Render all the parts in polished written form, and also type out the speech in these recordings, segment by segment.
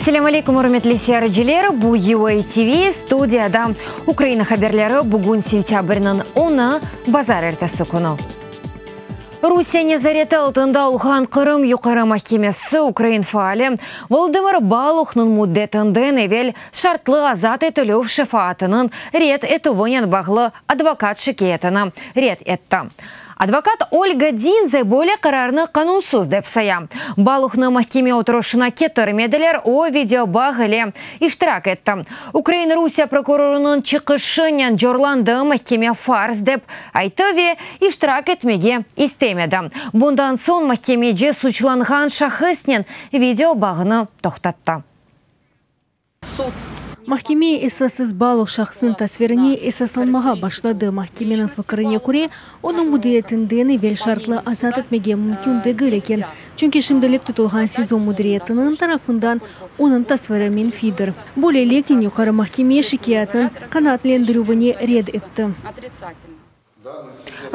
Selâm aleyküm, ürmetli seyirciler! Bu UA TV, studiyada Ukraina haberleri, bugün sentâbrniñ onı, bazarertesi künü. Rusiye nezareti altında olğan Qırım Yuqarı mahkemesi ukrain faali Volodımır Baluhnıñ müddetinden evel şartlı azat etilüv şefaatınıñ red etüvinen bağlı advokat şikâyetini red etti. Advokat Olga Dinze böyle qararnı qanunsız dep saya. Baluhnı mahkeme oturışına ketirmediler, o, videobağ ile iştirak etti. Ukraina Rusiye prokurorınıñ çıqışınen corlandı, mahkeme fars dep ayttı ve iştirak etmege istemedi. Bundan soñ mahkemeci suçlanğan şahısnen videobağnı toqtattı. Sud. Mahkeme esassız Baluh şahsınıñ tasvirine esaslanmağa başladı. Mahkemeniñ fikirine köre, onı müddetinden evel şartlı azat etmege mümkün degil eken, çünki şimdilik tutulğan SİZO müdiriyetiniñ tarafından onıñ tasviri menfiydir. Böyleliknen, Yuqarı mahkeme şikâyetniñ qanaatlendirüvini red etti.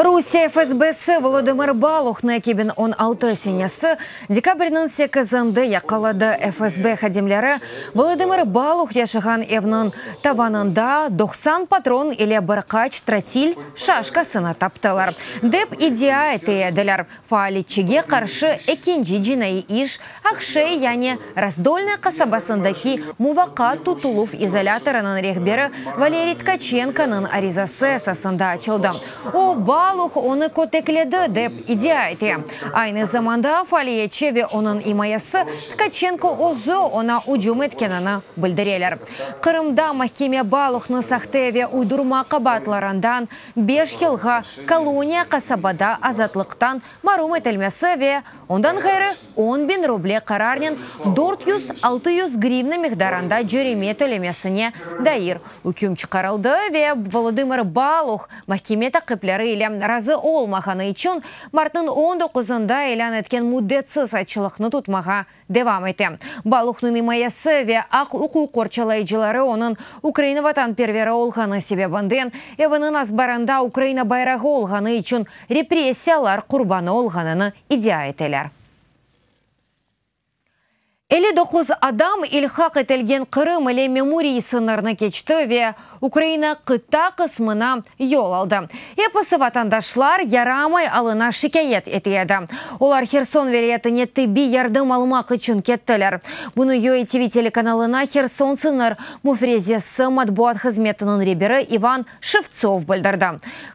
Rusiye FSBsi Volodımır Baluhnı 2016 senesi dekabrniñ sekizinde yaqaladı. FSB hadimleri Volodımır Baluh yaşağan evniñ tavanında 90 patron ile bir qaç trotil şaşkasını taptılar, dep iddia ete ediler. Faaliyetçige qarşı ekinci cinaiy iş Aqşey, yani Razdolnaya qasabasındaki muvaqqat tutuluv izolâtorınıñ rehberi Valeriy Tkaçenkonıñ arizası esasında açıldı. O, Baluh onı kötekledi, dep iddia ete. Aynı zamanda faaliyetçi ve onıñ imayesi Tkaçenko özü oña ücüm etkenini bildireler. Qırımda mahkeme Baluhnı sahte ve uydurma qabaatlarından beş yılğa koloniya qasabada azatlıqtan marum etilmesi ve ondan ğayrı 10.000 ruble qararnen 400-600 grivna miqdarında cöreme tölemesine dair üküm çıqarıldı ve Volodımır Baluh mahkeme taqipleri ile razı olmağanı içün martnıñ 19-ında ilân etken müddetsiz açlıqnı tutmağa devam ete. Baluhnıñ imayesi ve aq-uquq qorçalayıcıları onıñ Ukraina vatanperveri olğanı sebebinden eviniñ azbarında Ukraina bayrağı olğanı içün repressiyalar qurbanı olğanını iddia eteler. 59 adam ilhaq etilgen Qırım ile memuriy sıñırnı keçti ve Ukraina qıta qısmına yol aldı. Episi vatandaşlar yaramay alına şikâyet ete edi. Olar Herson vilâyetine tibbiy yardım almaq içün kettiler. Bunı UATV telekanalına Herson sıñır müfrezesi matbuat hızmetiniñ reberi İvan Şevtsov bildirdi.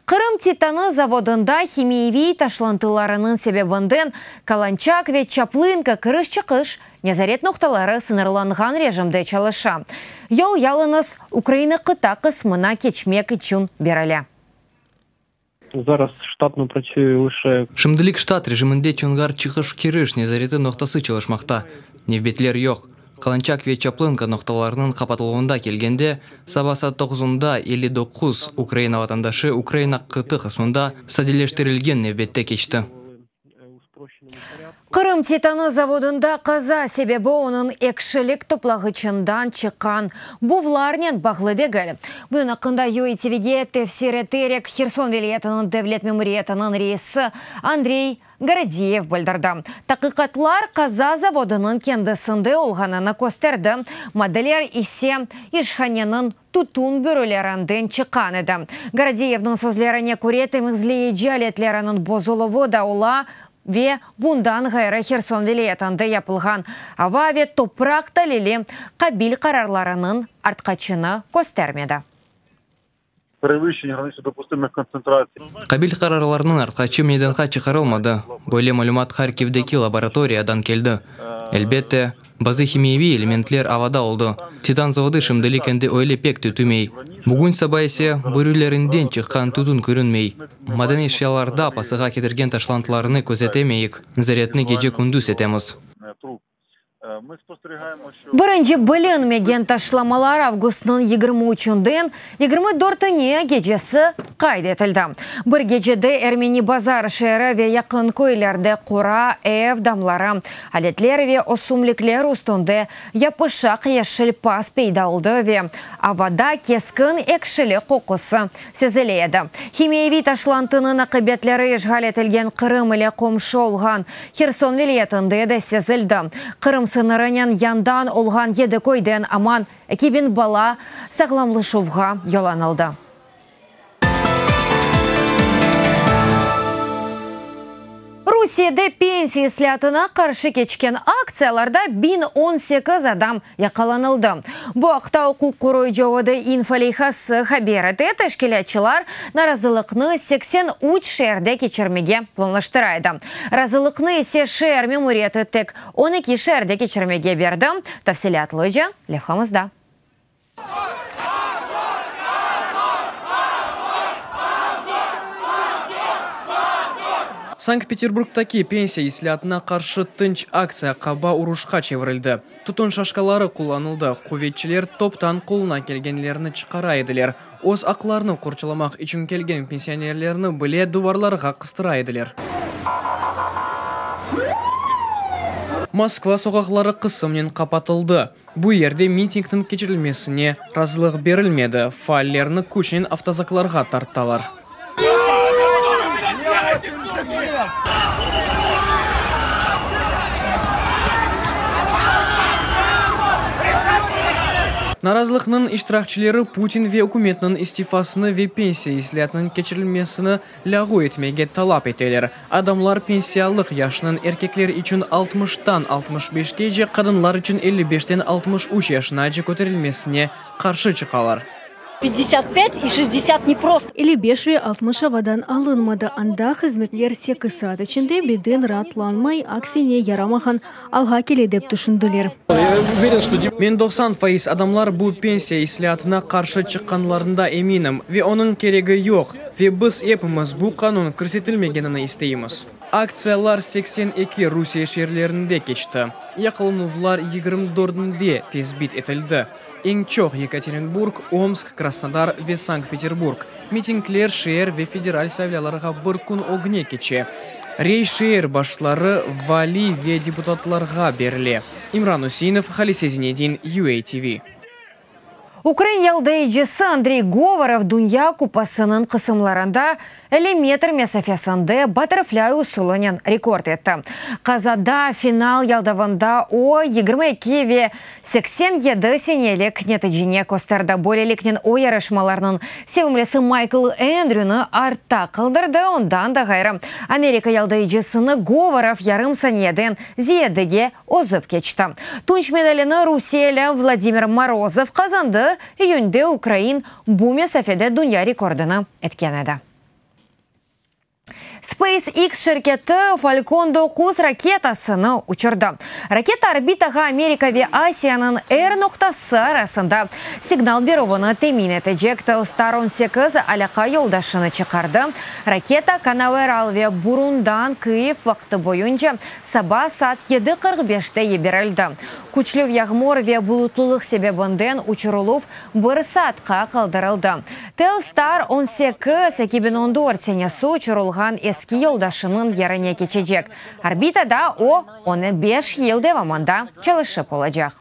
Qırım titanı zavodında himiyeviy taşlantılarınıñ sebebinden Kalançak ve Çaplınka kiriş-çıqış nezaret noqtaları sıñırlanğan rejimde çalışa. Yol yalıñız Ukraina qıta qısmına keçmek içün berile. Zaraz ştatno pratsüye lışe. Şimdilik ştat rejiminde Çonğar çıqış-kiriş nezareti noqtası çalışmaqta. Nevbetler yoq. Kalançak ve Çaplınka noqtalarınıñ qapatıluvında kelgende, saba saat toquzında 59 Ukraina vatandaşı Ukraina qıtı qısmında sadeleştirilgen nevbette keçti. Qırım titanı zavodında qaza sebebi onıñ ekşilik toplağıçından çıqqan buvlarnen bağlı degil. Bunıñ aqqında UATVge tefsir eterek Herson vilâyetiniñ devlet memuriyetiniñ reisi Andrey Gorodiyev bildirdi. Taqiqatlar qaza zavodınıñ kendisinde olğanını kösterdi, maddeler ise işhaneniñ tütün bürülerinden çıqqan edi. Gorodiyevniñ sözlerine köre, temizleyici aletleriniñ bozuluvı da ola ve bundan ğayrı Herson vilâyetinde yapılğan ava ve topraq talili qabil qararlarınıñ artqaçını köstermedi. Qabil qararlarnıñ artqaçı meydanğa çıqarılmadı. Böyle malümat Harkivdeki laboratoriyadan keldi. Elbette, bazı himiyeviy elementler avada oldı. Titan zavodı şimdilik endi öyle pek tütümey. Bugün saba ise börülerinden çıqqan tütün körünmey. Maden eşyalarda pasığa ketirgen taşlantılarnı közetemeyik, nezaretni gece-kündüz etemiz. Birinci bilinmegen taşlamalar avgustnıñ 23-ünden 24-üne gecesi. qayd etildi. Bir gecede Ermeni Bazar şeeri ve yaqın köylerde qora, ev damları, aletler ve ösümlikler üstünde yapışaq yeşil pas peyda oldı ve avada keskin ekşili qoqusı sezile edi. Himiyeviy taşlantınıñ aqibetleri işğal etilgen Qırım ile qomşu olğan Herson vilâyetinde de sezildi. Qırım sıñırınen yandan olğan yedi köyden aman 2000 bala sağlamlaşuvğa yollanıldı. Rusiyede pensiya islâatına qarşı keçken aktsiyalarda 1018 adam yaqalanıldı. Bu aqta uquq qoruyıcı OVD-İnfo leyhası haber ete. Teşkilâtçılar narazılıqnı 83 şeerde keçirmege planlaştıra edi. Razılıqnı ise şeer memuriyeti tek 12 şeerde keçirmege berdi. Tafsilâtlıca levhamızda. Sankt-Peterburgdaki pensiya islâatına qarşı tınç aktsiya qaba uruşqa çevirildi. Tütün şaşkaları qullanıldı, quvetçiler toptan qoluna kelgenlerini çıqara ediler, öz aqlarını qorçalamaq içün kelgen pensionerlerni bile duvarlarğa qıstıra ediler. Moskva soqaqları qısımnen qapatıldı. Bu yerde mitingniñ keçirilmesine razılıq berilmedi, faallerni küçnen avtozaklarğa tarttalar. Narazılıqnıñ iştirakçileri Putin ve ükümetniñ istifasını ve pensiya islâatınıñ keçirilmesini lâğu etmege talap eteler. Adamlar pensiyalıq yaşınıñ erkekler içün altmıştan altmış beşkece, qadınlar içün 55ten 63 yaşınace köterilmesine qarşı çıqalar. 55 и 60 не просто. 55 ve 60 avadan alınmadı. Anda hızmetler 8 saat içinde beden raatlanmay, aksine yaramağan alğa kele dep tüşündiler. Men 90% adamlar bu pensiya islâatına qarşı çıqqanlarında eminim ve onıñ keregi yoq ve biz epimiz bu qanun kirsetilmegenini isteymiz. Aktsiyalar 82 Rusiye şeerlerinde keçti. Yaqalanuvlar 24-nde tesbit etildi. Eñ çoq Yekaterinburg, Omsk, Krasnodar ve Sankt-Peterburg. Mitingler şeer ve federal saylavlarğa bir kün ögüne keçe. Rey şeer başları, vali ve deputatlarğa berile. İmran Useinov, Halise Zinedin, UATV. Ukrain yaldayıcısı Andrey Govorov Dünya Kupasınıñ qısımlarında 50 metr mesafesinde batterflay usulınen rekord etti. Qazanda final yaldavında o 22 ve 87 saniyelik neticeni kösterdi. Böyleliknen o yarışmalarnıñ sevimlisi Maykl Endrüni artta qaldırdı. Ondan da ğayrı Amerika yaldayıcısını Govorov yarım saniyeden ziyadege ozıp keçti. Tunç medalini Rusiyeli Vladimir Morozov qazandı. İyünde ukrain bu mesafede dünya rekordını etken edi. SpaceX şirketi Falcon 9 raketasını uçurdı. Raketa orbitağa Amerika ve Asiyanıñ er noqtası arasında signal berüvini temin etecek Telstar 18 alâqa yoldaşını çıqardı. Raketa Kanaveral ve Burundan Kyiv vaqtı boyunca saba saat 7.45-te yiberildi. Küçlü yağmur ve bulutlılıq sebebinden uçurıluv bir saatqa qaldırıldı. Telstar 18 2014 senesi uçurılğan eski yoldaşınıñ yerine keçecek. Orbitada o 15 yıl devamında çalışıp olacaq.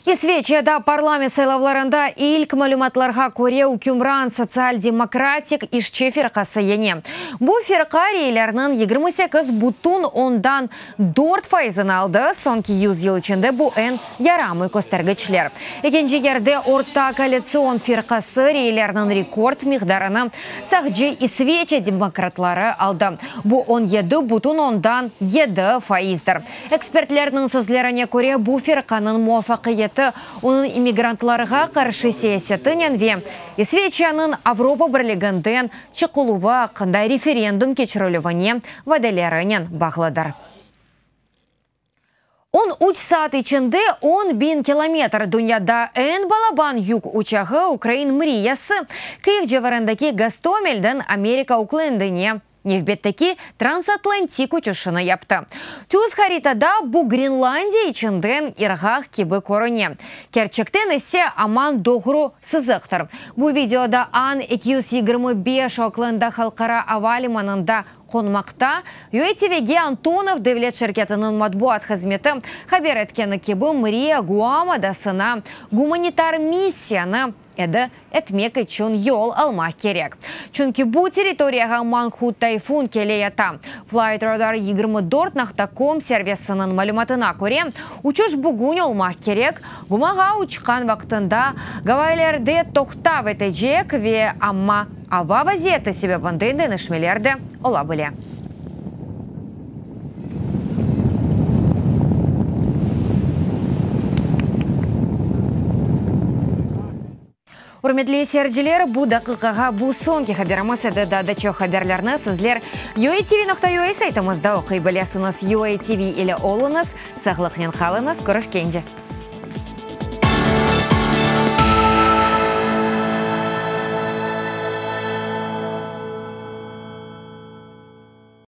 İsveçiyada parlament saylavlarında ilk malümatlarğa köre ükümran sotsial-demokratik işçi firqası yeñe. Bu firqa reylerniñ 28,4 faizini aldı. Soñki 100 yıl içinde bu eñ yaramay köstergiçler. Ekinci yerde orta koalitsion firqası reylerniñ rekord miqdarını sağcı İsveçiya demokratları aldı. Bu 17,7 faizdir. Ekspertlerniñ sözlerine köre bu firqanıñ muvafaqiyeti onıñ immigrantlarğa qarşı siyasetinen ve İsveçiyanıñ Avropa Birliginden çıqıluvı aqqında referendum keçirilüvine vadelerinen bağlıdır. 13 saat içinde 10 biñ kilometr dünyada eñ balaban yük uçağı Ukrain Mriyası Kyiv civarındaki Gostomelden Amerika Oklendine. Nevbetteki transatlantik uçuşını yaptı. Tüz haritada bu Grenlandiya içinden ırğaq kibi körüne, kerçekten ise aman doğru sızıqtır. Bu videoda An 225 Oklendda halqara ava limanında qonmaqta. UATVge Antonov devlet şirketiniñ matbuat hızmeti haber etkeni kibi, Mriya Guam adasına gumanitar missiyanı eda etmek içün yol almaq kerek, çünki bu territoriyağa Mankhut tayfun kele yata. Flightradar 24 naqta com servisiniñ malümatına köre, uçuş bugün olmaq kerek, Guamağa uçqan vaqtında Gavaylerde toqtav etecek ve amma ava vaziyeti sebebinden deñişmeler de ola bile. Ürmetli seyirciler, bu daqiqağa bu soñki haberimiz edi. Daa da çoq haberlerni sizler UATV.UA saytımızda oquy bilesiñiz. UATV ile oluñız, sağlıqnen qalıñız, körüşkence!